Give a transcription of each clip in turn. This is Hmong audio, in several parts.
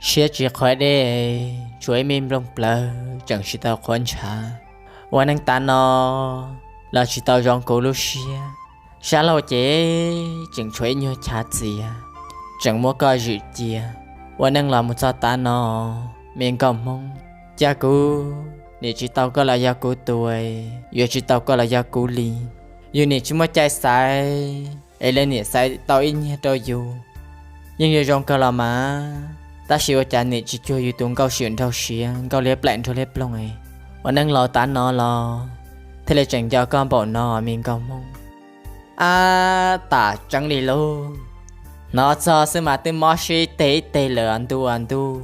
Siab tsis qhuav dej, tshuav ib me nplooj plawv tseem tsis tau qhuav ntshav. Ua neej tav no los tsis tau zoo kuv lub siab. Sab laug ces tseem tshuav ib nyuag chav txiav, tseem muab koj zwm cia. Ua neej los mus txog tav no, me nkauj Hmoob, cas kuv niam tsis tau koj los yog kuv tus, yuav tsis tau koj los yog kuv li. Yus niam tsis muaj cai xaiv, es leej niam xaiv tau ib nyuag rau yus, yeej yuav zoo kawg los mas. Tab sis ua cas niam tsis cuag yus tus nkauj sim nraug siav, nkauj liab plaim nraug liab ploog. Ua neej laus tav no los thiaj li tseem nco koj npaum no, me nkauj Hmoob. Ab, tam tseeb li lauj, hnov txog xwb mas twb mob siab ib teg ib teg lawm ntuj ntuj.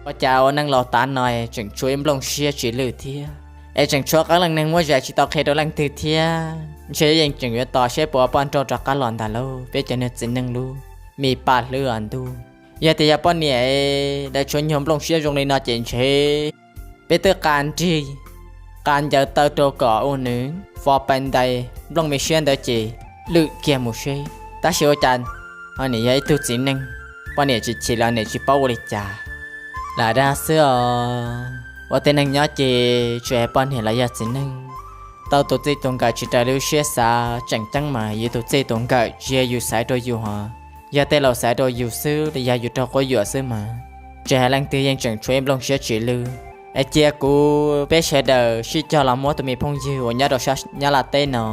Ua cas ua neej laus tav no tseem tshuav ib nplooj siab tsis lwj thiab, es tseem tshuav qee leej neeg muab zais tsis tau qhia rau leej twg thiab. Ntshe yeej tseem yuav tos saib puas poj nrauj rov qab los ntag lauj, peb cov niag txiv neej lub me paj hlwb os ntuj. Yog tias yog poj niam lawv tshuav nyuag nplooj siab zoo li no ces ntshe peb twb qa nrig qa ncaws taw rau kom ua nws fo pa ntais nplooj me siab ntawd ces lwj kiag mus seb. Tab sis ua cas ho nim yog ib tug txiv neej, poj niam tsis chim los niam tsis paub ua li cas. Lam dag xwb os, ua tej neeg nyob ces tsis hais poj niam los yog txiv neej, tau tus txij tus nkawm tsis raws li lub siab xav. Tseem ceeb mas yus tus txij tus nkawm tsis yog yus xaiv rau yus hos, yog tej laus xaiv rau yus xwb los yog yus raug quab yuam xwb mas. Tsis hais leej twg yeej tseem tshuav ib nplooj siab tsis lwj. Es cia kuv peb sawv daws sib cog los muab tus me phooj ywg uas nyob rau sab Nyab Laj teb no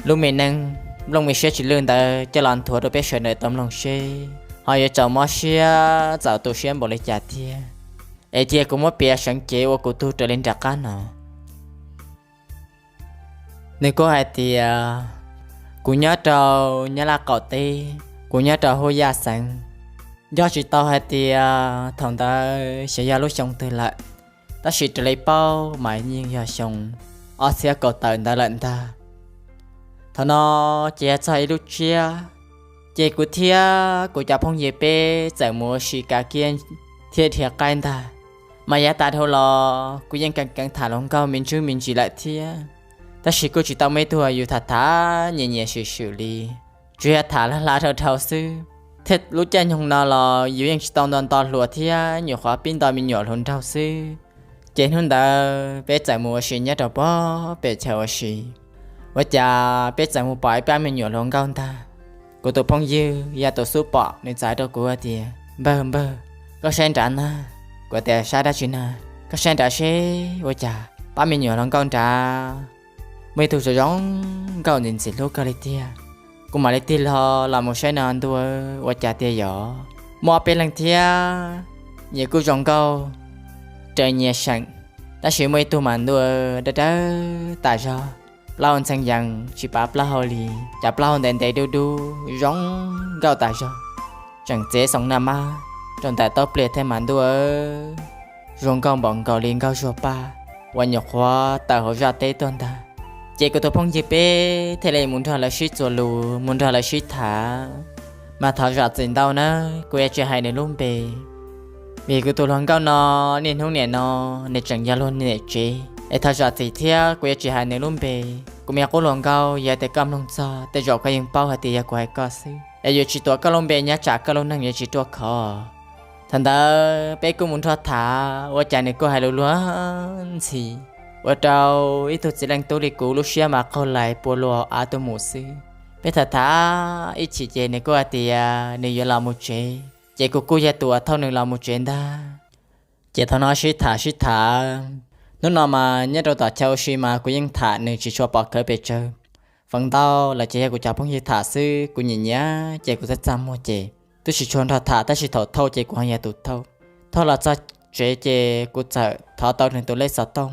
lub me neej nplooj me siab tsis lwj ntawd coj los nthuav rau peb sawv daws tau mloog seb ho yuav txaus mob siab txaus tu siab npaum li cas thiab. Es cia kuv muab piav seev cev ua kuv tug raws li nram qab no. Nws kuj hais tias, kuv nyob rau Nyab Laj qaum teb, kuv nyob rau Hub Yaj xeev. Nco tsis tau hais tias thaum ntawd xyov yog lub xyoo twg lawm, tab sis raws li paub mas yeej yog xyoo ob txhiab kaum tawm ntawd lawm ntag. Thaum no ces yog txog ib lub tsiab, ces kuv thiab kuv cov phooj ywg peb txawm mus ua si kav kiab thiab dhia qaib ntag. Mas yav tas dhau los kuv yeej keev keev tham hluas nkauj me ntsis me ntsis lawm thiab, tab sis kuj tsis tau muaj ib tug yus tham tham nyias nyias swm swm li, tsuas yog tham hla hla dhau dhau xwb. Thiab lub caij nyoog no los yus yeej tsis tau nto nto hluas thiab, nyuam qhuav pib nto me nyuam hluas nraug xwb. Ces hnub ntawd peb txawm mus ua si nyob rau puag pem chaw ua si. Ua cas peb txawm mus pom ib pab me nyuam hluas nkauj ntag. Kuv tus phooj ywg yog tus xub pom, nws txawm hais rau kuv hais tias, npawg npawg, koj saib nrad na. Kuv tias saib dab tsi na? Koj saib nrad seb ua cas pab me nyuam hluas nkauj nrad muaj ib tug zoo zoo nkauj ntxim ntxim hlub kawg li tiag. Kuv mam li tig hlo los mus saib no ntuj, ua cas tiag yog muaj ob peb leeg thiab, nyias kuj zoo nkauj raws nyias seem, tab sis muaj ib tug mas ntuj dawb dawb tas zog, plaub hau ntxhee yees tsis pav plaub hau li, cov plaub hau ntev ntev dub dub zoo nkauj tas zog, tseem txiav xoo naj mab rau ntawm taub pliag thiab mas ntuj, zoo nkauj npaum nkaus li nkauj zuag paj uas nyuam qhuav tawm hauv zaj teb tuaj ntag. Ces kuv tus phooj ywg peb thiaj li mus nrog lawv sib txuas lus, mus nrog lawv sib tham. Mas thov zam txim ntau na, kuv yuav tsis hais nws lub npe, vim kuv tus hluas nkauj no niaj hnub nim no nws tseem yog luag niam tsev, es thov zam txim thiab kuv yuav tsis hais nws lub npe. Kuv me qub hluas nkauj, yog tias koj mloog txog tej zaum koj yeej paub hais tias yog kuv hais koj xwb, es yuav tsis tuav koj lub npe nyob tsam koj lub neej yuav tsis ruaj khov. Thaum ntawd peb kuj mus nrog tham, ua cas nws kuj hais lus luag ntxhi, ua rau ib tug txiv leej tub li kuv lub siab mas qaug lais pua luas av tuaj mus xwb. Peb tham tham ib chim ces nws kuj hais tias nws yuav los mus tsev, ces kuv kuj yog tus uas thauj nws los mus tsev ntag. Ces thaum no sib tham sib tham, hnub no mas nyob rau tom chaw ua si mas kuv yeej tham nws tsis tshua pom khawv pes tsawg. Feem ntau los ces yog kuv cov phooj ywg tham xwb, kuv nyiam nyiam ces kuv txaj txaj muag ces twb tsis tshua nrog tham, tab sis thaum thauj ces kuv ho yog tus thauj. Thauj los txog tsev ces kuv txawm thov tau nws tus lej xov tooj,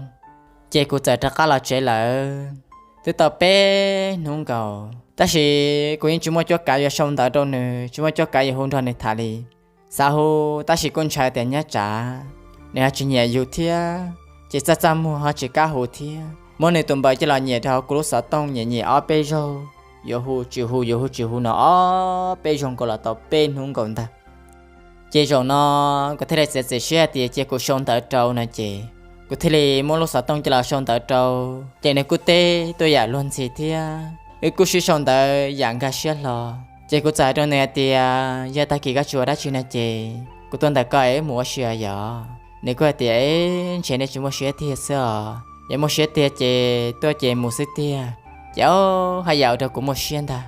ces kuv txawm rov qab los tsev lawm. Twb tau peb hnub nkaus, tab sis kuv yeej tsis muaj cuab kav yuav sau ntawv rau nws, tsis muaj cuab kav yuav hu nrog nws tham li. Xav hu tab sis kuj ntshai tias nyob tsam nws ho tsis nyiam yus thiab, ces txaj txaj muag ho tsis kam hu thiab. Muab nws tus npawb coj los nyem rau hauv kuv lub xov tooj, nyem nyem ob peb zaug, yuav hu tsis hu, yuav hu tsis hu no ob peb zaug nkaus los tau peb hnub nkaus ntag. Ces zaum no kuv thiaj li txiav txim siab hais tias cia kuv sau ntawv rau no ces, kuv thiaj li muab lub xov tooj coj los sau ntawv rau. Ces nws kuj teb tuaj yam luag ntxhi thiab, wb kuj sib sau ntawv yam nkag siab hlo. Ces kuv txawm hais rau nws hais tias yog tag kis koj tsis ua dab tsi no ces kuv tuaj ntawm koj es wb mus ua si os yog? Nws kuj hais tias, Ntshe nej tsis muaj siab tiag xwb os, yog muaj siab tiag ces tuaj ces mus xwb tiag. Ces o, haj yam ua rau kuv muaj siab ntag.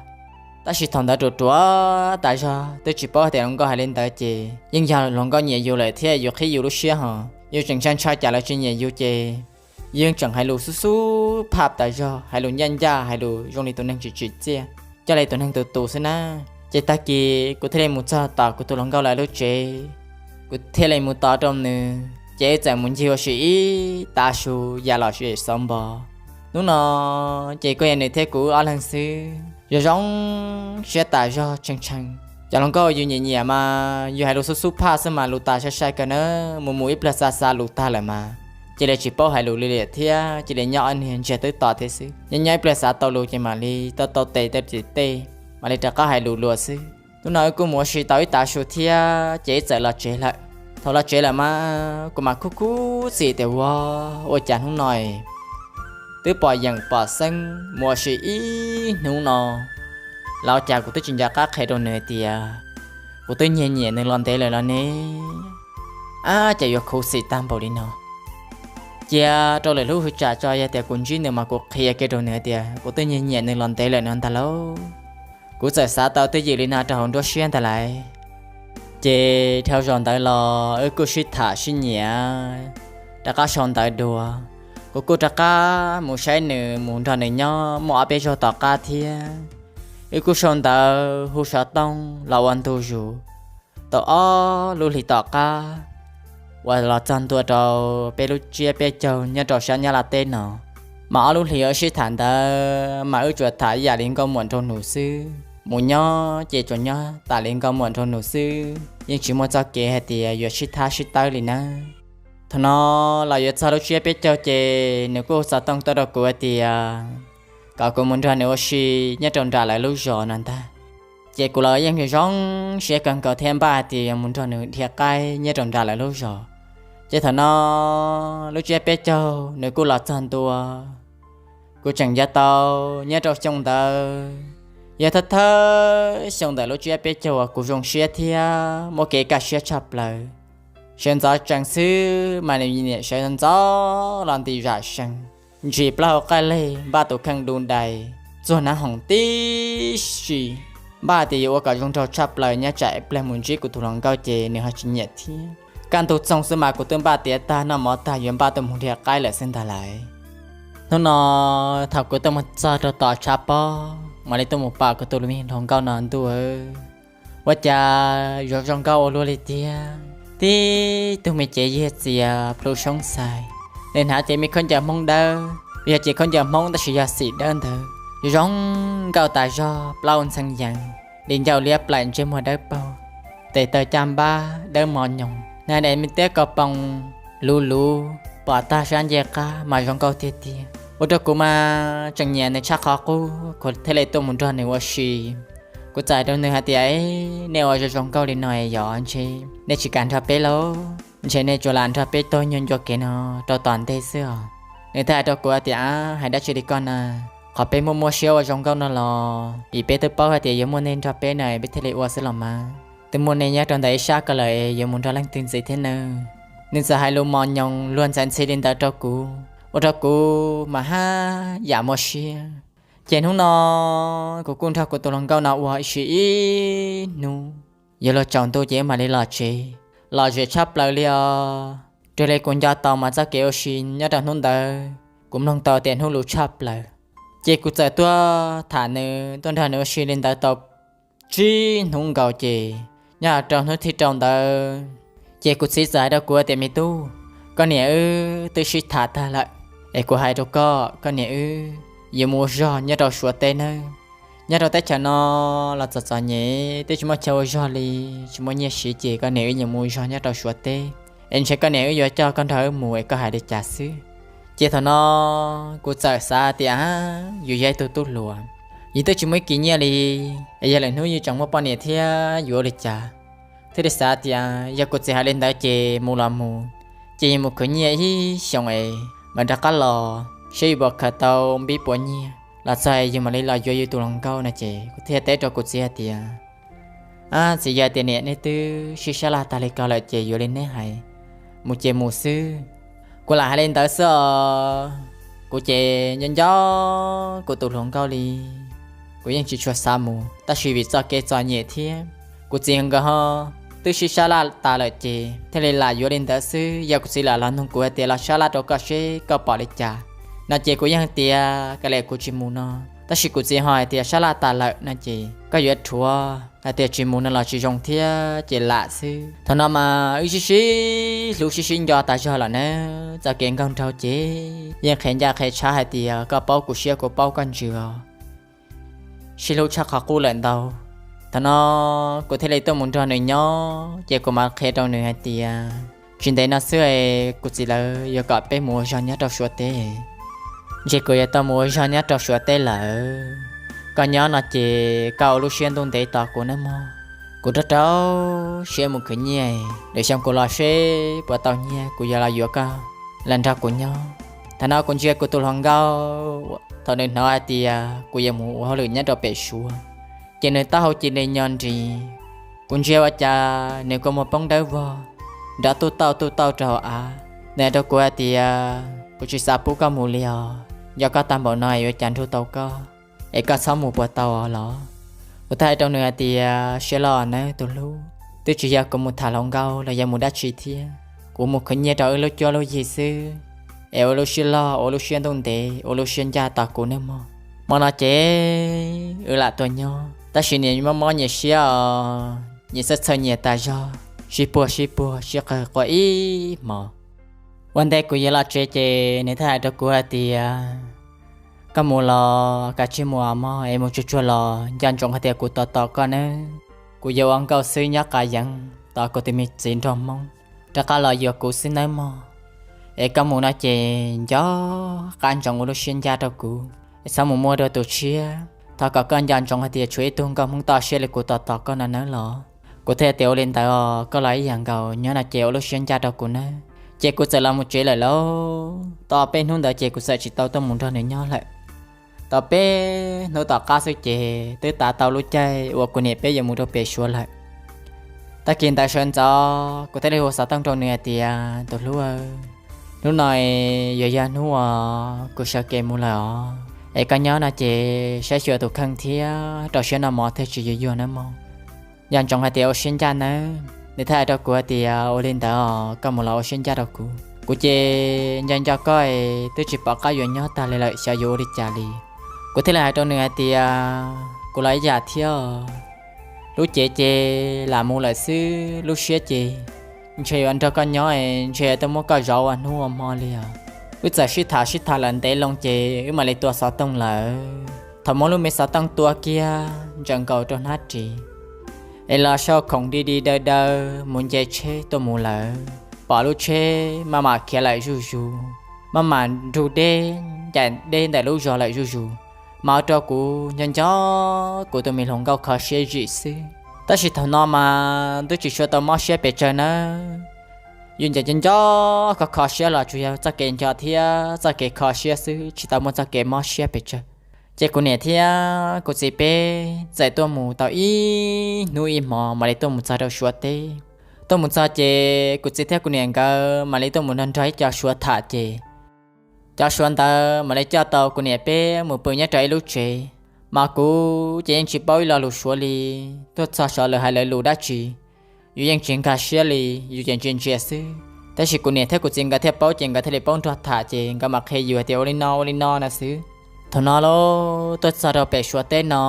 Tab sis thaum ntawd ruam ruam tas zog twb tsis paub tias hluas nkauj hais li ntawd ces yeej yog hluas nkauj nyiam yus lawm thiab yus qhib yus lub siab hos, yus tseem ntshai ntshai cas lawv tsis nyiam yus ces yeej tseem hais lus xub xub phaj tas zog, hais lus ncaj ncaj, hais lus zoo li tus neeg tsis tsim txiaj, coj li tus neeg tus tus xwb na. Ces tag kis kuv thiaj li mus txog tom kuv tus hluas nkauj lawv lub tsev, kuv thiaj li mus tos rau nws ces wb txawm mus ncig ua si ib tav su yam los sis xauv npo. Hnub no ces kuj yog nws thiab kuv wb ob leeg xwb, zoo zoo siab tas zog tshee tshee. Cov hluas nkauj yus nyiam nyiam mas yus hais lus xub xub phaj xwb mas lus tas sai sai kawg na, mus mus ib pliag xa xa lus tag lawm mas cia li tsis paub hais lus li lawm thiab cia li nyob ob niag ntsiag twb to thiab xwb. Nyob nyob ib pliag xav tau lus ces mam li tau tau tes tau tim tej, mam li rov qab hais lus luag xwb. Hnub no wb kuj mus ua si tau ib tav su thiab ces wb txawm los tsev lawm. Thaum los tsev lawm mas kuv mam khuj khuj xim tias ua, ua cas hnub no twb pom yeem pom xeeb mus ua si ib hnub no, los ua cas kuv twb tsis nco qab qhia rau nws tias kuv twb nyiag nyiam nws los ntev lawm los ne. Ab, cas yuav khuv xim tag npaum li no. Cia rau lwm hnub hwv tsam tso, yog tias kuv ntsib nws mas kuv qhia kiag rau nws tias kuv twb nyiag nyiam nws los ntev lawm no ntag lauj. Kuv txawm xav tau twj ywm li no rau hauv nruab siab ntag lauj. Ces dhau zaus ntawd los wb kuj sib tham sib nyiam, rov qab sau ntawv dua. Kuv kuj rov qab mus saib nws, mus nrog nws nyob muaj ob peb zaug tom qab thiab. Wb kuj sau ntawv hu xov tooj los ua ntu zus tau ob lub hlis tom qab uas los txog ntua rau peb lub tsiab peb caug nyob rau sab Nyab Laj teb no. Mas ob lub hlis uas sib tham ntawd mas wb tsuas tham ib yam li nkauj muam nraug nus xwb, mus nyob ces tsuas nyob tas li nkauj muam nraug nus xwb, yeej tsis muaj txoj kev hais tias yuav sib thab sib tawb li nawb. Thaum no los yuav txog lub tsiab peb caug ces nws kuj hu xov tooj tuaj rau kuv hais tias kom kuv mus nrog nws ua si nyob rau nram lawv lub zos no ntag. Ces kuv los yeej zoo siab kawg nkaus thiab npaj hais tias yuav mus nrog nws dhia qaib nyob rau nram lawv lub zos. Ces thaum no lub tsiab peb caug nws kuj los txog ntua. Kuv tseem nco tau nyob rau xyoo ntawd, yog thawj thawj xyoo ntawm lub tsiab peb caug uas kuv zoo siab thiab muaj kev kaj siab tshaj plaws. Sawv ntxov tsees xwb mas nws niam sawv ntxov los nti zam sees, ntsis plaub hau qaij leg, npaj tus kheej du dais, txuag hnav hoom tib si, npaj tias yuav ua kom zoo nraug tshaj plaws nyob tsam ib pliag mus ntsib kuv tus hluas nkauj ces nws ho tsis nyiam thiab. Kaj ntug txoog xwb mas kuv twb npaj tiav tag noj mov tag yuav npaj tuaj mus dhia qaib lawm xwb ntag lauj. Hnub no thaum kuv tuaj mus txog rau tom tshav pob mam li tuaj mus pom kuv tus me hluas nkauj no ntuj, ua cas yuav zoo nkauj ua luaj li tiag. Tib tug me cev yiag txias plhu soob xais, nws hnav cev me khaub ncaws Hmoob dawb, yog cev khaub ncaws Hmoob tab sis yog xim dawb ntawd, yuav zoo nkauj tas zog, plaub ntxhee yees, di ncauj liab plaim ntsej muag dawb paug, tes taw caj npab dawb mos nyoos, hnav daim me tiab ko poos luv luv pom tag sab ncej qab mas zoo nkauj tiag tiag. Ua rau kuv mas tseem nyiam nws tshaj qhov qub, kuv thiaj li tuaj mus nrog nws ua si. Kuv txawm hais rau nws hais tias, Nej ua zoo zoo nkauj li no yog ntshe nej tsis kam nrog peb lauj, ntshe nej tsuas lam nrog peb taug nyuag ncua kev no rau tom ntej xwb os. Nws thiaj hais rau kuv hais tias, Ab, hais dab tsi li koj na, qhov peb muaj muaj siab ua zoo nkauj no los vim peb twb paub hais tias yuav muaj nej nrog peb na peb thiaj li ua xwb los mas. Twb muaj nej nyob rau ntawm ib sab ko lawm yuav mus nrog leej twg ntxiv thiab nawb. Nws txawm hais lus mos nyoos luag ntxhi ntxhi li ntawd rau kuv, ua rau kuv mas haj yam muaj siab. Ces hnub no kuv kuj nrog kuv tus hluas nkauj no ua si ib hnub, yuav luag tsaus ntuj ces wb mam li los tsev. Lom zem tshaj plaws li os. Raws li kuv nco tau mas txoj kev ua si nyob rau hnub ntawd kuv mloog tau tias hnub luv tshaj plaws. Ces kuv txawm tuaj tham nws, tuaj nrog nws ua si li ntawd tau tsib hnub nkaus ces nyob rau hnub thib rau ntawd ces kuv txiv txawm hais rau kuv tias, Me tub, koj niam wb twb sib tham tag lawm, es kuv hais rau koj, koj niam wb yuav mus ua zog nyob rau Suav teb nawb. Nyob rau teb chaws no los txom txom nyem twb tsis muaj chaw ua zog li, tsis muaj nyiaj siv ces koj niam wb yuav mus ua zog nyob rau Suav teb, es ntshe koj niam wb yuav coj koj nrog wb mus es koj hais li cas xwb. Ces thaum no kuv txawm xav tias, Yus yog ib tug tub hluas, yus twb tsis muaj ib kis nyiaj li, es yog lwm hnub yus tseem muaj poj niam thiab yuav ua li cas? Thiaj li xav tias yog kuv txiv hais li ntawd ces mus los mus, ces yus mus khwv nyiaj ib xyoos es mam rov qab los saib yus puas khaws tau npib puas nyiaj, los txog yus mam li los yuav yus tus hluas nkauj no. Ces kuv thiaj teb rau kuv txiv hais tias, Txiv yawg tias, Niam, neb twb sib sab laj tag li ko lawm ces yuav li neb hais, mus ces mus xwb. Kuv lam hais li ntawd xwb os. Kuv ces nco nco kuv tus hluas nkauj li, kuv yeej tsis tshua xav mus, tab sis vim txoj kev txom nyem thiab kuv txiv nkawd ho twb sib sab laj tas lawm ces thiaj li lam yuav li ntawd xwb. Yog kuv txiv lam los nug kuv hais tias, Los sab laj rau koj seb koj pom li cas? No ces kuv yeej hais tias, Kav liam, kuv tsis mus no. Tab sis kuv txiv ho hais tias, Sab laj tas lawm no ces koj yuav rhuav hais tias tsis mus no los tsis zoo thiab ces lam xwb. Thaum no mas wb sib sib hlub sib sib nco tas zog lawm na. Txoj kev nkauj nraug ces yeej qhia ncaj qhia tshab hais tias koj paub kuv siab, kuv paub koj ntsws os. Sib hlub tshaj qhov qub lawm ntau. Thaum no kuv thiaj li tuaj mus nrog nws nyob ces kuv mam qhia rau nws hais tias, Tsis ntev no xwb es kuv txiv lawv yuav kom peb mus ua zog nyob rau Suav teb. Ntshe kuv yuav tau mus ua zog nyob rau Suav teb lawm. Koj nyob no ces koj ua lub siab ntuj ntev tos kuv nawb mog. Kuv rau rau siab mus khwv nyiaj, lwm xyoo kuv los seb puas tau nyiaj kuv yuav los yuav koj los nrog kuv nyob. Thaum no kuv ntsia kuv tus hluas nkauj, thaum nws hnov hais tias kuv yuav mus ua hauj lwm nyob rau pem Suav, ces nws taub hau cia li nyo nris. Kuv ntsia ua cas nws kua muag poob dawb vog, nrov tuj tauj tuj tauj rau hauv av. Nws hais rau kuv hais tias, Kuv tsis xav pub koj mus li os, nco koj tag npaum no yuav cas nrug tau koj, es koj txhob mus puas tau os los? Kuv thiaj hais rau nws hais tias, Siab loj nawb tus hlub, twb tsis yog kuv mus tham hluas nkauj los yog mus dab tsi thiab, kuv mus khwv nyiaj rau wb lub cuab lub yig xwb, es ua lub siab loj, ua lub siab ntuj ntev, ua lub siab ncaj tos kuv nawb mog. Hmo no ces wb lam tuaj nyob, tab sis nyias mob mob nyias siab os, nyias txhawj txhawj nyias tas zog, sib puag sib puag sib qawg qua ib hmos. Ua ntej kuv yuav los tsev ces nws thiaj hais rau kuv hais tias, Koj mus los kav tsij mus os mog, es mus tsuag tsuag los nco ntsoov hais tias kuv tos tos koj nawb. Kuv yuav ua nkauj xwb nyob qas yeev tos kuv tus me txiv nraug Hmoob rov qab los yuav kuv xwb nawb mog. Es koj mus no ces nco qab ntsoov ua lub siab ncaj rau kuv, es txhob mus muaj dua tus tshiab. Thov kom koj nco ntsoov hais tias tshuav ib tug nkauj Hmoob toj siab li kuv tos tos koj no nawb los. Kuv thiaj tias, Ua li ntawd os, koj los ib yam nkaus, nyob no ces ua lub siab ncaj rau kuv nawb. Ces kuv txawm los mus tsev lawm lauj. Tau peb hnub ntawd ces kuv txawm tsis tau tuaj mus nrog nws nyob lawm. Tau peb hnub tom qab xwb ces twb tav tau lub caij uas kuv niam peb yuav mus rau pem Suav lawm. Tag kis ntawd sawv ntxov kuv thiaj li hu xov tooj rau nws hais tias, Tus hlub, hnub no yog yog hnub uas kuv sawv kev mus lawm os, es koj nyob no ces saib xyuas tus kheej thiab rau siab noj mov thiaj tsis yuag yuag nawb mog. Nco ntsoov hais tias ua siab ncaj nawb. Nws thiaj hais rau kuv hais tias, Ua li ntawd os, koj mus los ua siab ncaj rau kuv. Kuv ces nco nco koj es twb tsis pom qab yuav nyob tag li lawm, xyov yuav ua li cas li. Kuv thiaj li hais rau nws hais tias, Kuv los ib yam thiab os. Lub cev ces lam mus lawm xwb, lub siab ces ntshe yuav nrog koj nyob es ntshe yuav tuaj muab koj zov ua hnub ua hmo li os. Wb txawm sib tham sib tham lawm ntev loo ces wb mam li tua xov tooj lawm. Thaum muab lub me xov tooj tua kiag ntsaws nkaus rau hnab ris es los sau khoom di di daw daw mus nce tsheb tuaj mus lawm. Pom lub tsheb maj mam khiav lawm zuj zus, maj mam nrug deb ncaim deb ntawm lub zos lawm zuj zus, mas ua rau kuv nco nco kuv tus me hluas nkauj kho siab zim xwb. Tab sis thaum no mas twb tsis tshua tau mob siab pes tsawg nawb. Yus nco nco kho kho siab los tsuas yog txoj kev nco thiab txoj kev kho siab xwb, tsis tau muaj txoj kev mob siab pes tsawg. Ces kuv niam thiab kuv txiv peb txawm tuaj mus tau ib hnub ib hmo mam li tuaj mus txog rau Suav teb. Tuaj mus txog ces kuv txiv thiab kuv niam nkawd mam li tuaj mus nrog nrog ib co Suav tham ces cov Suav ntawd mam li coj tau kuv niam peb mus pw nyob rau ib lub tsev. Mas kuv ces yeej tsis paub ib lo lus Suav li, tuaj txog saum lawv hais lawv lus dab tsi yus yeej tsis nkag siab li, yus ces ntsia ntsia xwb. Tab sis kuv niam thiab kuv txiv nkawd thiaj paub ces nkawd thiaj li paub nrog tham ces nkawd mam qhia yus hais tias ua li no ua li no na xwb. Thaum no lauj, tuaj txog rau pem Suav teb no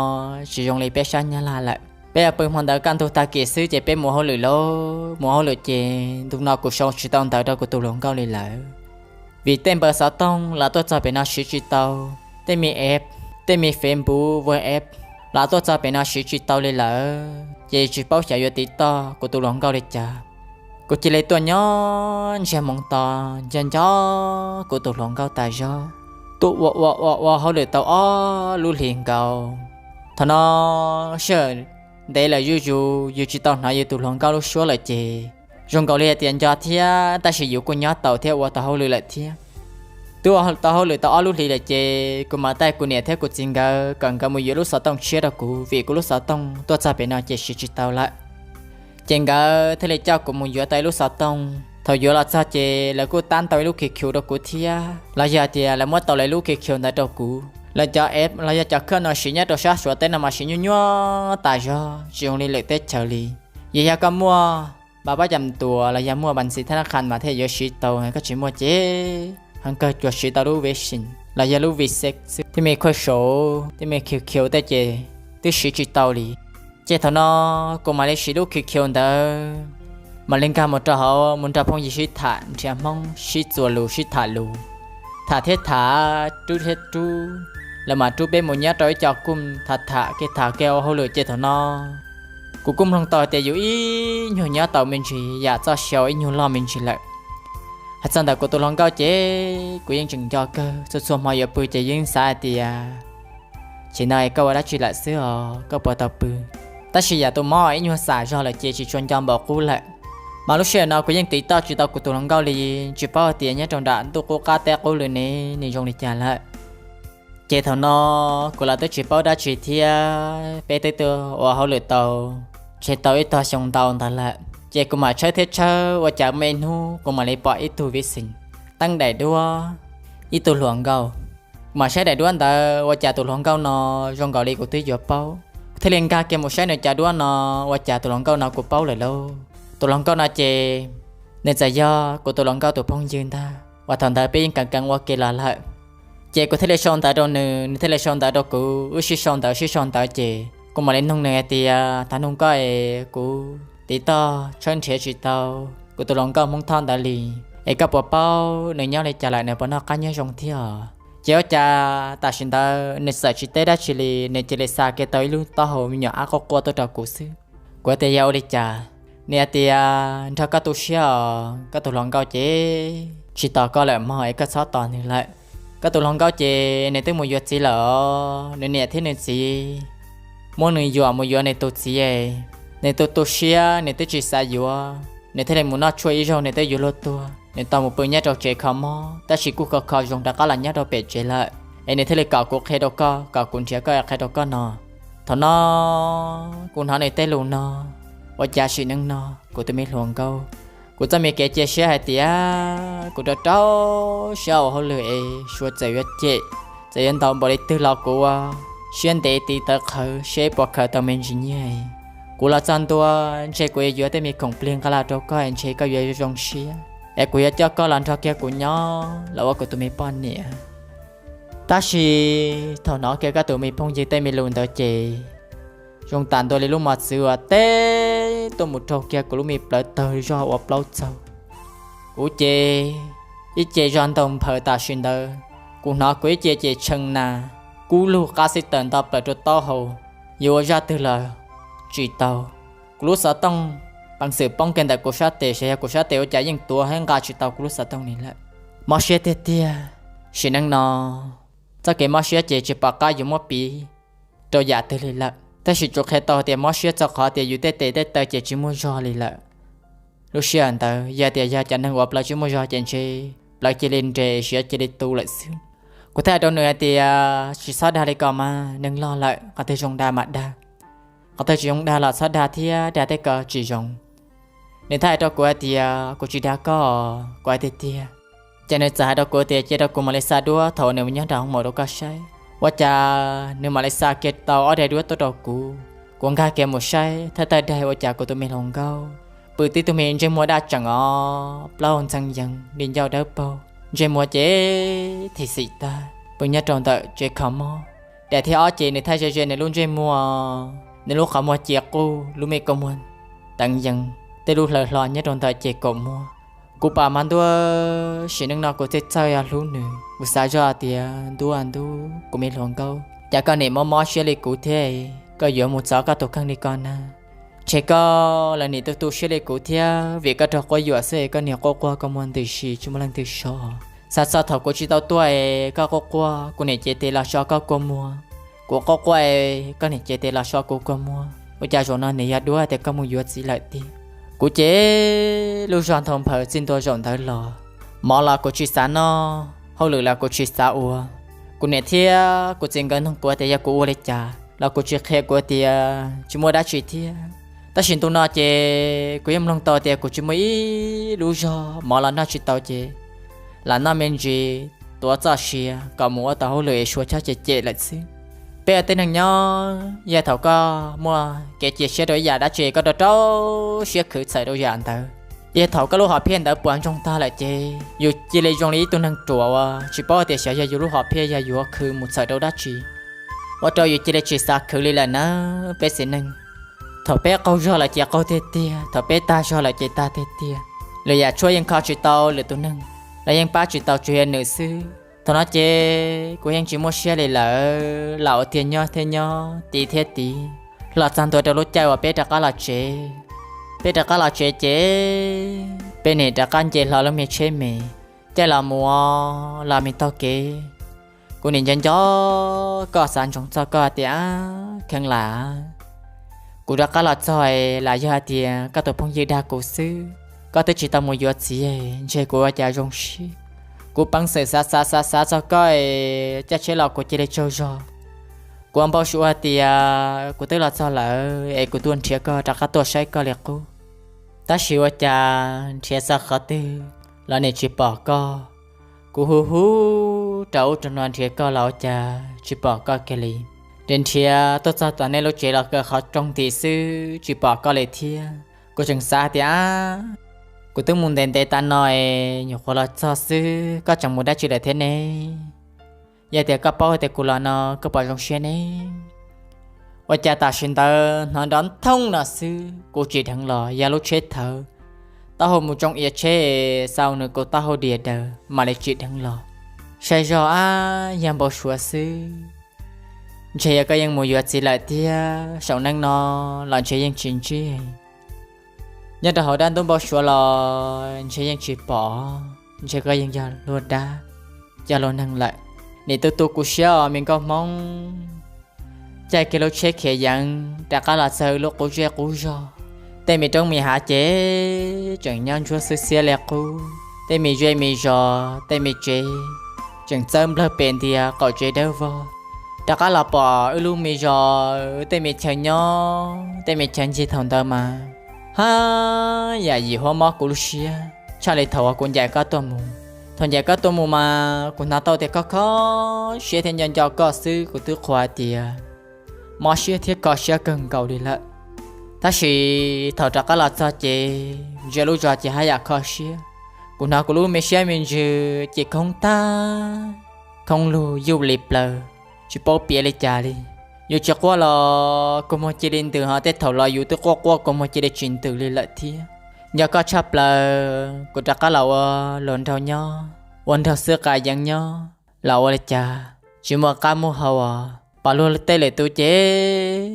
tsis zoo li peb sab Nyab Laj lawm. Peb pw hmo ntawd kaj ntug tag kis xwb ces peb mus hauj lwm lauj. Mus hauj lwm ces ntu no kuv sau tsis tau ntawv rau kuv tus hluas nkauj li lawm. Vim tej npawb xov tooj los tuaj txog pem no siv tsis tau, tej me app, tej me Facebook, WhatsApp los tuaj txog pem no siv tsis tau li lawm, ces tsis paub xyov yuav tiv toj kuv tus hluas nkauj li cas. Kuv cia li tuaj nyob ntsiag moo to, nco nco kuv tus hluas nkauj tas zog. Tuaj ua ua ua ua hauj lwm tau ob lub hlis nkaus. Thaum no sij hawm ntev lawm zuj zus, yus tsis tau hnov yus tus hluas nkauj lub suab lawm ces zoo nkaus li hais tias nco thiab, tab sis yus kuj nyob taus thiab ua tau hauj lwm lawm thiab. Twb ua tau hauj lwm tau ob lub hlis lawm ces kuv mam taij kuv niam thiab kuv txiv nkawd kom nkawd mus yuav lub xov tooj tshiab rau kuv, vim kuv lub xov tooj tuaj txog pem no ces siv tsis tau lawm. Ces nkawd thiaj li coj kuv mus yuav tau ib lub xov tooj. Thaum yuav los txog ces lawv kuj tab ntau ib lub Q Q rau kuv thiab, los yog tias lawv muab tau lawv lub Q Q ntawd rau kuv. Lawv cov app los yog cov khawb no siv nyob rau sab Suav teb no mas siv nyuaj nyuaj tas zog, tsis zoo li lwm teb chaws li. Yog, yog koj muaj npa pab cam tuas los yog muaj npa ntxiv thab nab qha mas thiaj yuav siv tau, koj tsis muaj ces heev kawg, tsuas siv tau lub Weixin los yog lub Wechat xwb, tej me Kuaj Saum, tej me Q Q tej ces twb siv tsis tau li. Ces thaum no kuv mam li siv lub Q Q ntawd, mam li nkag mus rau hauv mus nrog phooj ywg sib tham nrhiav Hmoob, sib txuas lus sib tham lus, tham thiab tham, rub thiab rub, lawv mam rub peb mus nyob rau ib co room tham tham kiag tham kiag ua hauj lwm. Ces thaum no kuv kuj mloog tau tias yus ib nyuag nyob tau me ntsis yam txoj xyoo ib nyuag loj me ntsis lawm. Hais txog ntawm kuv tus hluas nkauj ces kuv yeej tseem nco kawg, txhua txhua hmo yuav pw ces yeej xav hais tias, chim no koj ua dab tsi lawm xwb os, koj puas tau pw? Tab sis yam tus mob ib nyuag xam zog lawm ces tsis tshua nco npaum qub lawm. Mas lub sij hawm no kuv yeej tiv toj tsis tau kuv tus hluas nkauj li, tsis paub hais tias nyob rau nram ntuj qub qab teb qub lwm ne nws zoo li cas lawm. Ces thaum no kuv los twb tsis paub dab tsi thiab, peb twb tuaj ua hauj lwm tau, ntshe tau ib tog xyoo ntau ntawd lawm. Ces kuv mam tshawb thiab tshawb ua cas me hnub kuv mam li pom ib tug Weixin teeb daim duab ib tug hluas nkauj. Kuv mam saib daim duab ntawd ua cas tus hluas nkauj no zoo nkaus li kuv twb yuav paub. Kuv thiaj li nkag kiag mus saib nws cov duab no, ua cas tus hluas nkauj no kuv paub lawm lauj. Tus hluas nkauj no ces nws txawm yog kuv tus hluas nkauj tus phooj ywg ntag, uas thaum ntawd peb yeej kawm kawm ua ke los lawm. Ces kuv thiaj li sau ntawv rau nws, nws thiaj li sau ntawv rau kuv, wb sib sau ntawv sib sau ntawv ces kuv mam li nug nws hais tias, thov nug koj es kuv tiv toj tshawb nrhiav tsis tau kuv tus hluas nkauj Hmoob Thoj ntawd li, es koj puas paub nws nyob li cas lawm, nws puas noj qab nyob zoo thiab os? Ces ua cas tam sim ntawd nws txawm tsis teb dab tsi li, nws cia li xa kiag tau ib lub taub hau me nyuam ab quaj quaj tuaj rau kuv xwb. Kuv tias yog ua li cas? Nws hais tias nrog koj tu siab os, koj tus hluas nkauj ces tsis tos koj lawm mog, es koj txhob tos nws lawm. Koj tus hluas nkauj ces nws twb mus yuav txiv lawm os, nws niam thiab nws txiv muab nws yuam mus yuav nws tus txiv es nws tu tu siab, nws twb tsis xav yuav, nws thiaj li mus noj tshuaj ib zaug nws twb yuav luag tuag, nws tau mus pw nyob rau tsev kho mob, tab sis kuj kho kho zoo rov qab los nyob rau pem tsev lawm. Es nws thiaj li kom kuv qhia rau koj, kom kuv nrhiav koj es qhia rau koj no. Thaum no kuv hnov nws tej lus no, ua cas sim neej no kuv tus me hluas nkauj, kuv txoj me kev cia siab hais tias kuv rau rau siab ua hauj lwm es suav txawm yuav cem, txawm yuav ntaus npaum li twg los kuv ua siab ntev tiv tawv qhawv seb puas khaws tau me ntsis nyiaj. Kuv los txog ntua, ntshe kuv yuav yuav tej me khoom plig nqa los rau koj es ntshe koj yuav zoo siab, es kuv yuav coj koj los nrog kiag kuv nyob los ua kuv tus me poj niam. Tab sis thaum hnov kiag koj tus me phooj ywg tej me lus ntawd ces zoo tas ntua li lub mos txwv uas teb tuaj mus raug kiag kuv lub me plawv tawg zog ua plaub txaug. Kuv ces ib ce zog ntaug nphaws tam sim ntawd, kuv hnov kuv ib ce ces tshee nas, kub lug qab xib taws nto plaws rau taub hau, yuav ua zaj twg los tsis tau. Kuv lub xov tooj, peev xwm poob kiag ntawm kuv sab tes, xyov yog kuv sab tes ua cas yeej tuav thiab nqa tsis tau kuv lub xov tooj li lawm. Mob siab tiag tiag, sim neej no txoj kev mob siab ces tsis pom qab yuav muab piv rau yam twg li lawm, tab sis tsuas qhia tau tias mob siab txog qhov tias yus tej tes tej taw ces tsis muaj zog li lawm. Lub sij hawm ntawd yog tias yog cov neeg uas plawv tsis muaj zog ces ntshe plawv cia li nres siav cia li tu lawm xwb. Kuv thiaj hais rau nws hais tias tsis txhob dag li ko mas, neeg loj lawm qhov twg zoo dag mas dag, qhov twg tsis zoo dag los txhob dag thiab, dag tej ko tsis zoo. Nws thiaj hais rau kuv hais tias kuv tsis dag koj, kuv hais tiag tiag. Ces nws txawm hais rau kuv tias cia rau kuv mam li xa duab thaum nws mus nyob nram hoo maum rau koj saib. Ua cas nws mam li xa kiag tau ob daim duab tuaj rau kuv. Kuv nkag kiag mus saib thawj thawj daim ua cas kuv tus me hluas nkauj pw tib tug me ntsej muag daj tseem os, plaub hau ntxhee yees li ncauj dawb paug, ntsej muag ces thim xim tag, pw nyob rau ntawm tsev kho mob. Daim thib ob ces nws thaij ze ze nws lub ntsej muag, nws lub qhov muag ci quj, lub me kua muag teev yees, tej lub hlaws hlo nyob rau ntawm ces kaum muag. Kuv pom mas ntuj, sim neej no kuv thiaj txawj yog hlub nws. Kuv xav zoj tias ntuj ntuj, kuv me hluas nkauj, cas koj nim mob mob siab li kuv thiab, koj yuav mus txov koj tus kheej li ko na? Ntshe koj los nim tu tu siab li kuv thiab, vim koj raug quab yuam xwb es koj nim quaj quaj kua muag ntws si tsis muaj leej twg so. Xav txog thaum kuv tsis tau tuaj es koj quaj quaj, kuv nim cev tes los so koj kua muag. Kuv quaj quaj es koj nim cev tes los so kuv kua muag. Ua cas zaum no nim yog duab tias koj mus yuav txiv lawm tiag? Kuv ces lub zog ntaug nphaws txij ntua zaum ntawd los, mov los kuv tsis xav noj, hauj lwm los kuv tsis xav ua. Kuv niam thiab kuv txiv nkawd nug kuv tias yog kuv ua li cas los kuv tsis qhia, kuv tias tsis muaj dab tsi thiab. Tab sis ntu no ces kuv yeej mloog tau tias kuv tsis muaj ib lub zog, mov los noj tsis tau ces lam noj me ntsis, tuav txoj sia kom mus ua tau hauj lwm es suav chob cem cem lawm xwb. Peb ua tej neeg nyob, yog thaum koj muaj kev cia siab rau ib yam dab tsi koj rau rau siab khwv txhawm rau yam ntawd. Yog thaum koj lub hom phiaj ntawd puas ntsoog tag lawm ces yus cia li zoo li ib tug neeg ruam uas tsis paub tias xyov yog yus lub hom phiaj yog yuav khwv mus txhawm rau dab tsi, ua rau yus cia li tsis xav khwv li lawm na. Peb txiv neej, thaum peb qaug zog lawm ces qaug tiag tiag, thaum peb tag zog lawm ces tag tiag tiag. Lwm yam tshuaj yeej kho tsis tau lwm tus neeg, los yeej pab tsis tau tsuas yog nws xwb. Thaum no ces kuv yeej tsis muaj siab li lawm, lam ua tiag nyob thiab nyob, tiv thiab tiv, los txog ntua rau lub caij uas peb rov qab los tsev. Peb rov qab los tsev ces peb nim rov qab nce hlo lub me tsheb me, caij los mus los me taug kev. Kuv nim nco nco koj, xav ntsoov txog koj tias, kheev lam, kuv rov qab los txog es lam yog hais tias koj tus phooj ywg dag kuv xwb, koj twb tsis tau mus yuav txiv, ntshe kuv ua cas zoo siab. Kuv peev xwm xav xav xav xav txog koj es caij tsheb los kuv cia li tsaug zog. Kuv ua npau suav hais tias kuv twb los txog lawm es kuv tuaj nrhiav koj rov qab tuaj saib koj li qub. Tab sis ua cas nrhiav txog qhov twg los nim tsis pom koj. Kuv hu hu rau ub rau no nrhiav koj los ua cas tsis pom koj kiag li. Nrhiav nrhiav tuaj txog tom nej lub tsev los kaw qhov rooj ntim xwb tsis pom koj li thiab. Kuv tseem xav hais tias, kuv twb mus ntev ntev tas no es nyuam qhuav los txog xwb, koj tseem mus dab tsi lawm thiab ne? Yog tias koj paub hais tias kuv los no koj puas zoo siab ne? Ua cas tam sim ntawd hnov nrov nthoob no xwb, kuv tsim dheev los yog lub tsheb thawv, taub hau mus tsoo iav tsheb, xau nws kuv taub hau dias daws mam li tsim dheev los. Saib zog ab, yog npau suav xwb. Ntshe yog koj yeej mus yuav txiv lawm thiab, saum neej no los ntshe yeej tsis ntsib. Nyob rau hauv dab ntub npau suav los ntshe yeej tsis pom, ntshe koj yeej yog luag dab, yog luag neeg lawm. Nim tu tu kuv siab os me nkauj Hmoob. Caij kiag lub tsheb khiav yeev rov qab los txog lub qub zej qub zog, tej me roob me hav ces tseem nyob ntsuab xwb xiab li qub, tej me zej me zos tej me tsev tseem txawb nplawg pes ntias qaum tsev dawb vog. Rov qab los pom wb lub me zos, tej me chaw nyob tej me chaw ncig thaum ntawd mas haj yam yim huab mob kuv lub siab tshaj li thaum uas kuv ncaim koj tuaj mus. Thaum ncaim koj tuaj mus mas kuv hnov tau tias koj kho siab thiab nco nco koj xwb, kuv twb qhuas hais tias mob siab thiab kho siab kawg nkaus li lawm. Tab sis thaum rov qab los txog ces ntsia lub zos ces haj yam kho siab. Kuv hnov kuv lub me siab me ntsws ces khoob tag, khoob lug yuj li plaws, tsis paub piav li cas li. Yus tsis quaj los kua muag cia li ntws, ho tej thaum los yus twb quaj quaj kua muag cia li tsis ntws li lawm thiab. Nco koj tshaj plaws, kuv rov qab los ua luag nraug nyob, ua nraug xwb qa yeev nyob los ua li cas tsis muaj qab muaj hau os. Pom luag tej lwm tus ces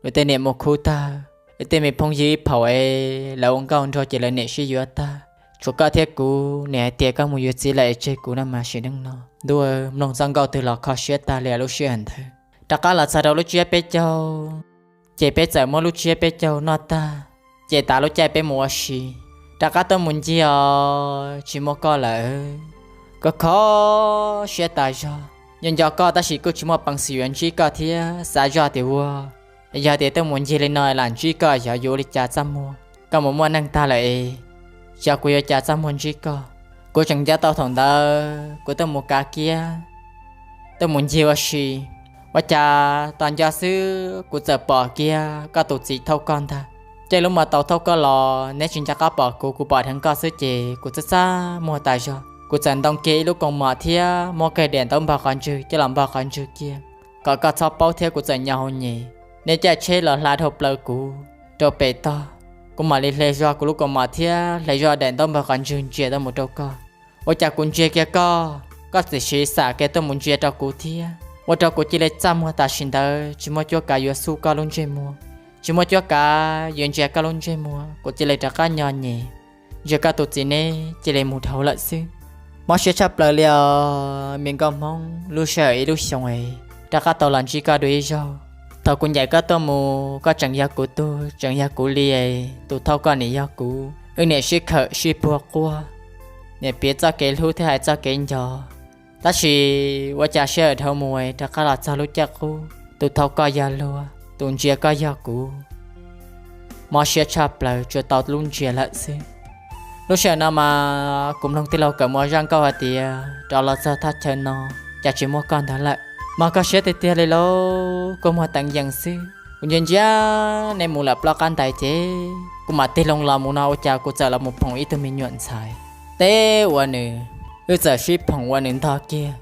luag tej niam mus khub tag, luag tej me phooj ywg ib phaum es lawv ua nkauj nraug ces lawv niam sib yuav tag. Tshuav koj thiab kuv, niam hais tias koj mus yuav txiv lawm es tseg kuv no mas sim neej no ntuj, mloog txoj nkauj twg los kho siab tag li lub sij hawm ntawd. Rov qab los txog rau lub tsiab peb caug, ces peb txawm muab lub tsiab peb caug noj tag, ces tas lub caij peb mus ua si. Rov qab tuaj mus ncig os tsis muaj koj lawm, koj kho siab tas zog. Nco nco koj tab sis kuj tsis muaj peev xwm yuav ntsib koj thiab, xav zoj tias ua yog tias tuaj mus ncig li no lam ntsib koj xyov yuav ua li cas txaj muag. Koj mus muaj neej tag lawm es xyov kuv yuav cas txaj muag ntsib koj. Kuv tseem nco tau thaum ntawd kuv tuaj mus kav kiab, tuaj mus ncig ua si, ua cas tos nco xwb kuv txawm pom kiag koj tus txiv thauj koj ntag. Caij lub mos taus thauj koj los neb tsis nco qab pom kuv, kuv pom dheev koj xwb ces kuv txaj txaj muag tas zog. Kuv txawm ntoo kiag ib lub kaus mom thiab muab kiag daim ntaub npog qhov ntswg coj los npog qhov ntswg kiag kom koj txhob paub thiab kuv txawm nyo hau nyem. Neb caij tsheb los hla dhau plaws kuv rau pem tog, kuv mam li hle zog kuv lub kaus mom thiab hle zog daim ntaub npog qhov ntswg ntsia tuaj mus rau koj. Ua cas kuv ntsia kiag koj, koj txawm siv xam kiag tuaj mus ntsia rau kuv thiab, ua rau kuv cia li txaj muag tam sim ntawd tsis muaj cuab kav yuav xub koj lub ntsej muag, tsis muaj cuab kav yuav ntsia koj lub ntsej muag, kuv cia li rov qab nyo nyem. Ntsia koj tus txiv neb cia li mus dhau lawm xwb. Mob siab tshaj plaws li os me nkauj Hmoob, lub sij hawm ib lub xyoo es rov qab tau los ntsib koj dua ib zaug. Thaum kuv ncaim koj tuaj mus koj tseem yog kuv tug, tseem yog kuv li es tus thauj koj nim yog kuv. Wb niam sib khawm sib puag quaj, niam piav txoj kev hlub thiab hais txoj kev nco. Tab sis ua cas sij hawm dhau mus rov qab los txog lub caij qub, tus thov koj yog luag, tus ntsia koj yog kuv, mob siab tshaj plaws tsuas tau lub ntsia lawm xwb. Lub sij hawm no mas kuv mloog tij laug Kawm Muas zaj nkauj hais tias rov los txog thaj chaw no, cas tsis muaj koj ntawd lawm. Mas koj siab tiag tiag li lauj, kua muag teev yees xwb. Kuv ntsia ntsia nej mus lawm plaub qab ntais ces kuv mam tig loo los mus no ua cas kuv txawm los mus phoom ib tug me nyuam ntxhais. Teb ua nws, wb txawm sib phoom ua nws ntog kiag.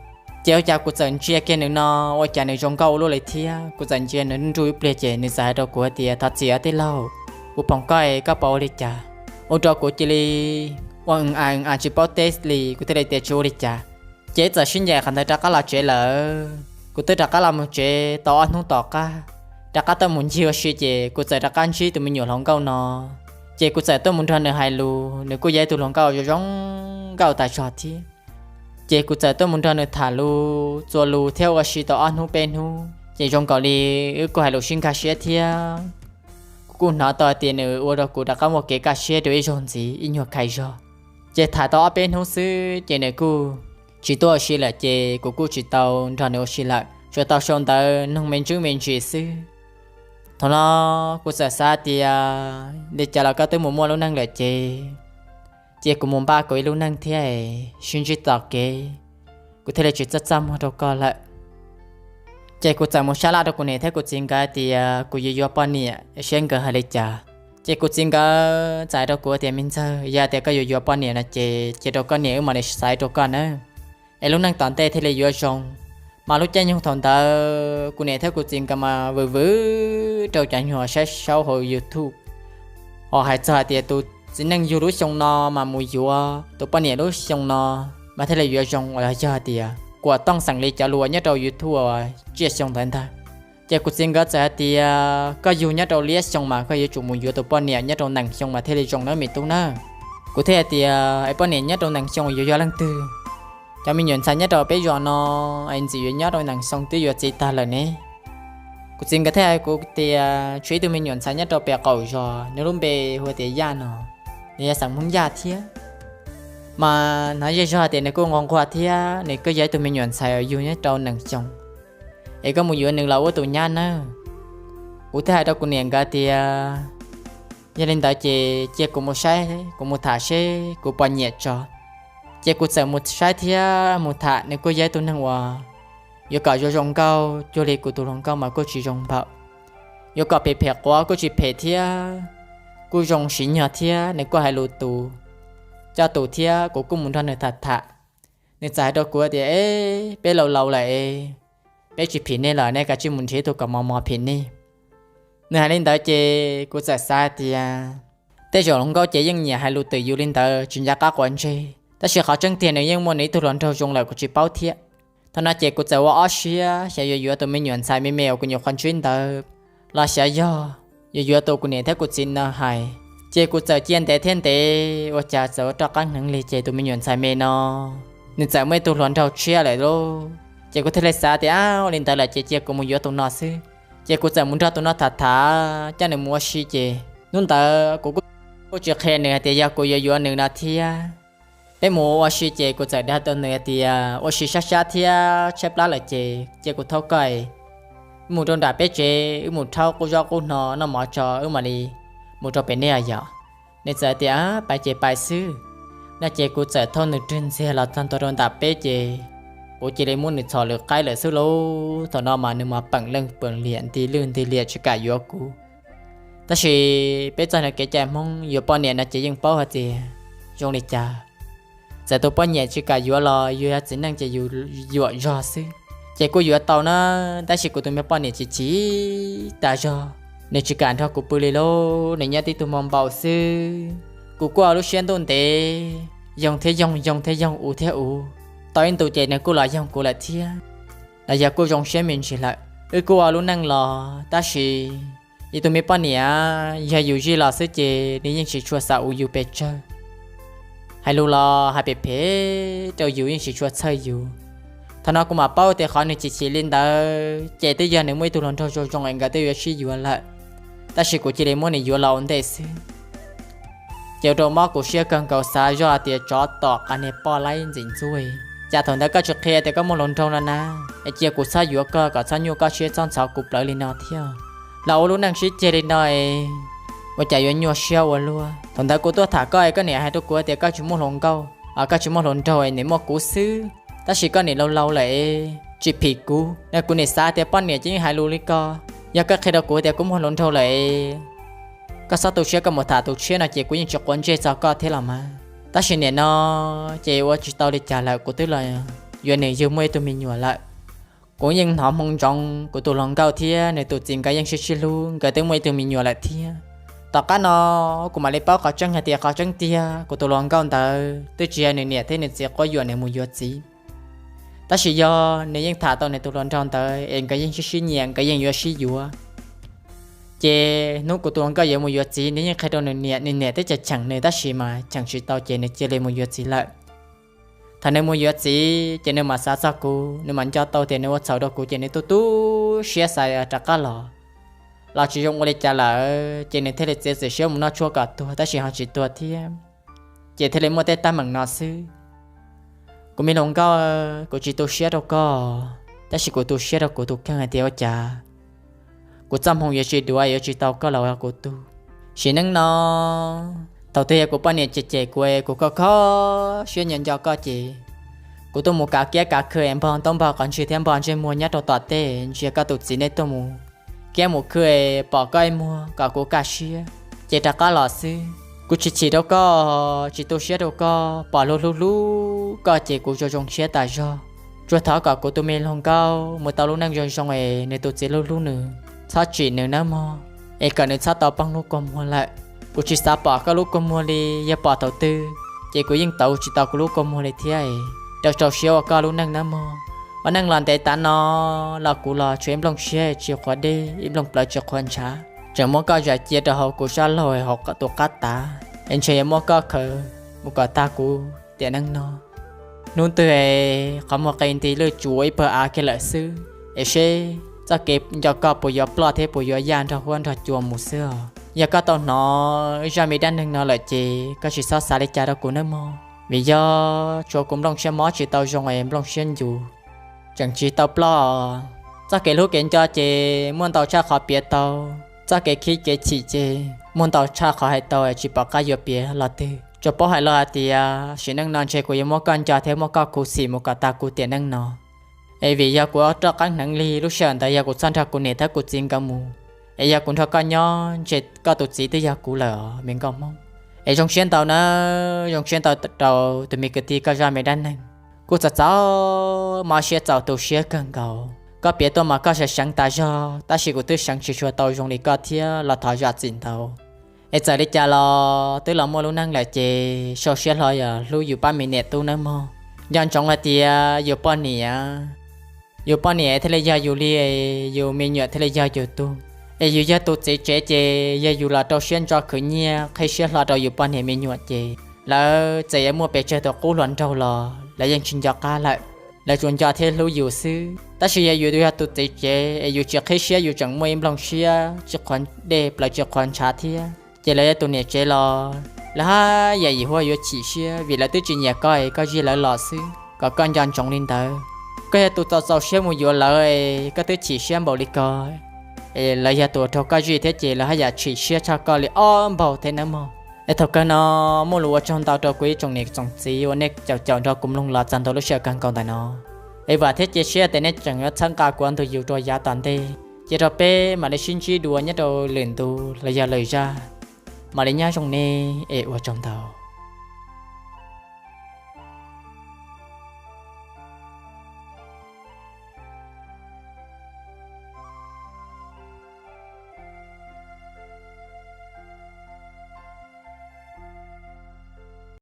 Ces ua cas kuv txawm ntsia kiag nws no, ua cas nws zoo nkauj ua luaj li thiab. Kuv txawm ntsia nws nruj ib pliag ces nws txawm hais rau kuv hais tias, thov txim os tij laug, kuv phoom koj es koj puas ua li cas? Ua rau kuv cia li ua a a tsis paub teb li, kuv thiaj li tias tsis ua li cas. Ces txawm sib ncaim qhov ntawd rov qab los tsev lawm. Kuv twb rov qab los mus tsev tau ob hnub tom qab, rov qab tuaj mus ncig ua si ces kuv txawm rov qab ntsib tus me nyuam hluas nkauj no. Ces kuv txawm tuaj mus nrog nws hais lus, nws kuj yog ib tug hluas nkauj zoo zoo nkauj tas zog thiab. Ces kuv txawm tuaj mus nrog nws tham lus txuas lus thiab ua si tau ob hnub peb hnub ces zoo nkaus li wb kuj hais lus sib nkag siab thiab. Kuv kuj hnov tau hais tias nws ua rau kuv rov qab muaj kev kaj siab dua ib zaug ntxiv ib nyuag khais zog. Ces tham tau ob peb hnub xwb ces nws kuj tsis tuaj ua si lawm ces kuv kuj tsis tau nrog nws ua si lawm, tsuas tau sau ntawv noog me ntsis me ntsis xwb. Thaum no kuv txawm xav tias li cas los koj twb mus muaj lub neej lawm ces cia kuv mus npaj kuv ib lub neej thiab sib ntsib tom kev, kuv thiaj li tsis txaj txaj muag rau koj lawm. Ces kuv txawm mus sab laj rau kuv niam thiab kuv txiv nkawd tias kuv yuav yuav poj niam, saib nkawd hais li cas. Ces kuv txiv nkawd txawm hais rau kuv tias, me ntxawg, yog tias koj yuav yuav poj niam no ces cia rau koj niam wb mam li xaiv rau koj nawb, es lub neej tom ntej thiaj li yuav zoo. Mas lub caij nyoog thaum ntawd kuv niam thiab kuv txiv nkawd mas vwm vwm rau cov nyuag saib saub hauv YouTube, ho hais txog hais tias tus txiv neej yug lub xyoo no mas mus yuav tus poj niam lub xyoo no mas thiaj li yuav zoo, los yog hais tias kuam tooj xeem li cov lus nyob rau YouTube tsiaj xyoo ntawd ntag. Ces kuv txiv nkawd txawm hais tias, koj yug nyob rau liab xyoo mas koj yuav tsum mus yuav tus poj niam nyob rau nees xyoo mas thiaj li zoo nawb me tub nawb. Kuv thiaj hais tias, es poj niam nyob rau nees xyoo yuav yog leej twg? Cov me nyuam ntxhais nyob rau peb zos no es ntxim yuav nyob rau nees xyoo twb yuav txiv tag lawm ne. Kuv txiv nkawd thiaj hais kuv tias tshuav ib tug me nyuam ntxhais nyob rau pem qaum zos, nws lub npe hu tias Yaj no, nws yog xeem Hmoob Yaj thiab. Mas hnov zej zog tias nws kuj nquag nquag thiab nws kuj yog ib tug me nyuam ntxhais uas yug nyob rau nees xyoo, es koj mus yuav nws los ua tus nyab nawb. Kuv thiaj hais rau kuv niam nkawd tias, yog li ntawd ces cia kuv mus saib, kuv mus tham seb kuv puas nyiam tso. Ces kuv txawm mus saib thiab mus tham, nws kuj yog ib tug neeg uas yuav kom zoo zoo nkauj cuag li kuv tus hluas nkauj mas kuj tsis zoo npaum, yuav kom phem phem quav kuj tsis phem thiab, kuj zoo siv nyog thiab nws kuj hais lus tus coj tus thiab. Kuv kuj mus nrog nws tham tham, nws txawm hais rau kuv tias, e, peb laus laus lawm es peb tsis phim nej lawm, nej kav tsij mus nrhiav tus kom mos mos phim nej. Nws hais li ntawd ces kuv txawm xav tias, tej zaum hluas nkauj ces yeej nyiam hais lus twm yus li ntawd tsis nco qab quav ntsej, tab sis qhov tseeb tiag nws yeej muaj nws ib tug hluas nraug zoo lawm kuv tsis paub thiab. Thaum no ces kuv txawm ua ob siab xyov yuav yuav tus me nyuam ntxhais me me uas kuv nyuam qhuav ntsib ntawd los xyov yog yuav yuav tus kuv niam thiab kuv txiv no hais. Ces kuv txawm cia ntev thiab ntev ua cas txawm ua roj qab hneev li ces tus me nyuam ntxhais me no nws txawm muaj ib tug hluas nraug tshiab lawm lauj. Ces kuv thiaj li xav tias, ua li ntawd lawm ces cia kuv mus yuav tus no xwb. Ces kuv txawm mus nrog tus no tham tham coj nws mus ua si ces hnub ntawd kuv kuj tsis qhia nws hais tias yog kuv yuav yuav nws no thiab. Peb mus ua si ces kuv txawm dag tau nws hais tias ua si sab sab thiab tshaib plab lawm ces cia kuv thauj koj mus rau nram peb tsev, wb mus rhaub qub zaub qub hno noj mov tso wb mam li mus rau pem nej os yom. Nws txawm tias pais ces pais xwb. No ces kuv txawm thauj nws rwg ntxiag los txog ntua rau nram peb ces kuv cia li muab nws txhom lwm qaib lawm xwb lauj. Thaum no mas nws mas peem leej peem liam nti lwj nti liam tsis kam yuav kuv. Tab sis peb txoj niag kev cai Hmoob yuav poj niam no ces yeej paub hais tias zoo li cas. Txawm tus poj niam tsis kam yuav los yus yog txiv neej ces yus yuam zog xwb, ces kuj yuav tau na. Tab sis kuv tus me poj niam chim chim tas zog, nws tsis kam nrog kuv pw li lauj, nws nyob tib tug npau npau xwb. Kuv kuj ua lub siab ntuj ntev, yoog thiab yoog, yoog thiab yoog, uv thiab uv. Tau ib ntus ces nws kuj los yoog kuv lawm thiab, los yog kuj zoo siab me ntsis lawm. Wb kuj ua lub neej los tab sis yus tus me poj niam yog yus zij los xwb ces nws yeej tsis tshua xav uv yus pes tsawg. Hais lus los hais phem phem rau yus yeej tsis tshua txhawj yus. Thaum no kuv mam paub tias qhov nws chim chim li ntawd ces twb yog nws muaj ib tug hluas nraug zoo zoo es nkawd twb yuav sib yuav lawm, tab sis kuv cia li muab nws yuav los ua ntej xwb. Ces ua rau mob kuv siab kawg nkaus xav zoj tias tsov tom qab niag poj laib ntxim ntxuag. Cas thaum ntawd koj tsis qhia tias koj muaj hluas nraug no na, es cia kuv txhob yuav koj kom txhob nyuaj koj siab txhob ntxhov kuv plawv li no thiab. Los ua lub neej sib ceg li no es ua cas yuav nyuaj siab ua luaj. Thaum ntawd kuv tuaj tham koj es koj niam hais rau kuv tias koj tsis muaj hluas nkauj, koj tsis muaj hluas nraug es niam muaj kuv xwb. Tab sis koj niam laus laus lawm es tsis phim kuv, kuv niam xav tias poj niam ces yeej hais lus li ko. Yog koj qhia rau kuv tias kuv muaj hluas nraug lawm es koj txhob tu siab, koj mus tham tus tshiab no ces kuv yeej tsis quav ntsej txog koj thiab los mas. Tab sis nim no ces ua tsis tau li cas lawm, kuv twb los yuav nws yug muaj ib tug me nyuam lawm. Kuv yeej hnov hmoo ntsoov kuv tus hluas nkauj thiab nws tus txiv nkawd yeej sib sib hlub, nkawd twb muaj ib tug me nyuam lawm thiab. Tom qab no kuv mam li paub qhov tseeb hais tias qhov tseeb tiag kuv tus hluas nkauj ntawd twb tsis yog nws niam thiab nws txiv quab yuam nws mus yuav txiv. Tab sis yog nws yeej tham tau nws tus hluas nraug ntawd es nkawd yeej sib sib nyiam, nkawd yeej yuav sib yuav. Ces hnub kuv tus hluas nkauj yuav mus yuav txiv, nws yeej qhia rau nws niam, nws niam twb cheem nws tab sis mas cheem tsis tau ces nws cia li mus yuav txiv lawm. Thaum nws mus yuav txiv ces nws mam xav txog kuv, nws mam nco tau tias nws ua txhaum rau kuv ces nws tu tu siab xav rov qab los, los tsis zoo ua li cas lawm ces nws thiaj li txiav txim siab mus noj tshuaj kom tuag tab sis ho tsis tuag thiab. Ces thiaj li muaj tej teeb meem no xwb. Kuv me hluas nkauj, kuv tsis tu siab rau koj, tab sis kuv tu siab rau kuv tus kheej hais tias ua cas kuv txoj hmoo yuav tsis duav yuav tsis tau koj los ua kuv tug. Sim neej no thaum twg yog kuv poj niam cem cem kuv, kuv kho kho siab nco nco koj ces kuv tuaj mus kav kiab kav khw npog ntaub npog qhov ntswg thiab npog ntsej muag nyob rau tom tej ntsia koj tus txiv nej tuaj mus kiab mus khw, pom koj ib muag kom kuv kaj siab ces rov qab los xwb. Kuv tsis chim rau koj, tsis tu siab rau koj, pom luag hlub hlub koj ces kuv zoo zoo siab tas zog. Tsuas thov kom kuv tus me hluas nkauj mus tau lub neej zoo zoo es nws tus txiv hlub hlub nws, txhob tsim nws nawb mog, es kom nws txhob tau poob lub kua muag lawm. Kuv tsis xav pom koj lub kua muag li, yog pom thaum twg ces kuv yeej tauv tsis tau kuv lub kua muag li thiab. Rau rau siab ua koj lub neej nawb mog. Ua neej los ntev tav no los kuv los tshuav ib nplooj siab tsis qhuav dej, ib nplooj plawv tsis qhuav ntshav, tseem muab koj zais cia rau hauv kuv sab laug hauv tus qab tav, es ntshe yuav muab koj khaws mus kom tag kuv tiam neej no. Hnub twg qhov muag qe nti lwj tsuas ib pawg av kiag lawm xwb, es seb txoj kev nco koj puas yuav ploj thiab puas yuav yaj nrog huab nrog cua mus xwb os. Yog koj tau hnov zaj me dab neeg no lawm ces koj tsis txhob xav li cas rau kuv nawb mog, vim yog tshuav kuv nplooj siab mob tsis tau zoo es nplooj siab ncu, tseem tsis tau ploj. Txoj kev hlub kev nco ces muaj ntau tshaj qhov piav tau, txoj kev khib kev chim ces muaj ntau tshaj qhov hais tau es tsis pom qab yuav piav los twg. Tsuas paub hais los hais tias sim neej no ntshe kuv yuav muab koj nco thiab muab koj khuv xim mus kom tag kuv tiam neej no. Es vim yog kuv roj qeeb hneev li, lub sij hawm ntawd yog kuv txhob nrog kuv niam thiab kuv txiv nkawd mus, es yog kuv nrog koj nyob ntshe koj tus txiv twb yog kuv lawm os me nkauj Hmoob. Es zoo siab ntau na, zoo siab ntau rau tus me kwv tij koj zaj me dab neeg. Kuj txaus txaus mob siab txaus tu siab kawg nkaus, koj piav tuaj mas koj seev seev tas zog tab sis kuv twb seev tsis tshua tau zoo li koj thiab los thov zam txim ntau. Es txawm li cas los twb los muaj lub neej lawm ces sau siab hlo yog hlub yus pab me niam tub nawb mog. Nco ntsoov hais tias yus poj niam, yus poj niam thiaj li yog yus li, yus me nyuam thiaj li yog yus tug. Es yus yog tus txiv tsev ces yog yus los rau siab ntso khwv nyiaj qhib siab hlo rau yus poj niam me nyuam ces lawv txawm yuav muaj pes tsawg tus qub hluas nraug los lawv yeej tsis nco qab lawm, lawv tsuas nco thiab hlub yus xwb. Tab sis yog yus yog tus txiv tsev es yus tsis qhib siab, yus tseem muaj ib nplooj siab tsis qhuav dej plawv tsis qhuav ntshav thiab, ces lawv yog tus niam tsev los lawv haj yam yim huaj yuav chim siab vim lawv twb tsis nyiam koj es koj zij lawv los xwb. Kom koj nco ntsoov li ntawd. Koj yog tus txaus txaus siab mus yuav lawv es koj twb chim siab npaum li ko, es lawv yog tus raug koj zij thiab ces lawv haj yam chim siab tshaj koj li ob npaug thiab nawb mog. Es thaum kawg no muaj lus ua tsaug ntau rau kuv ib tsoom niam tsoom txiv uas nej caum caum nrog kuv mloog los txog ntua lub sij hawm kawg nkaus ntawm no. Es vam thiab cia siab tias nej tseem yuav txhawb nqa kuv ua ntu zus rau yav tom ntej. Cia rau peb mam li sib ntsib dua nyob rau lwm ntu los yog lwm zaj. Mam li nyob zoo nej es ua tsaug ntau.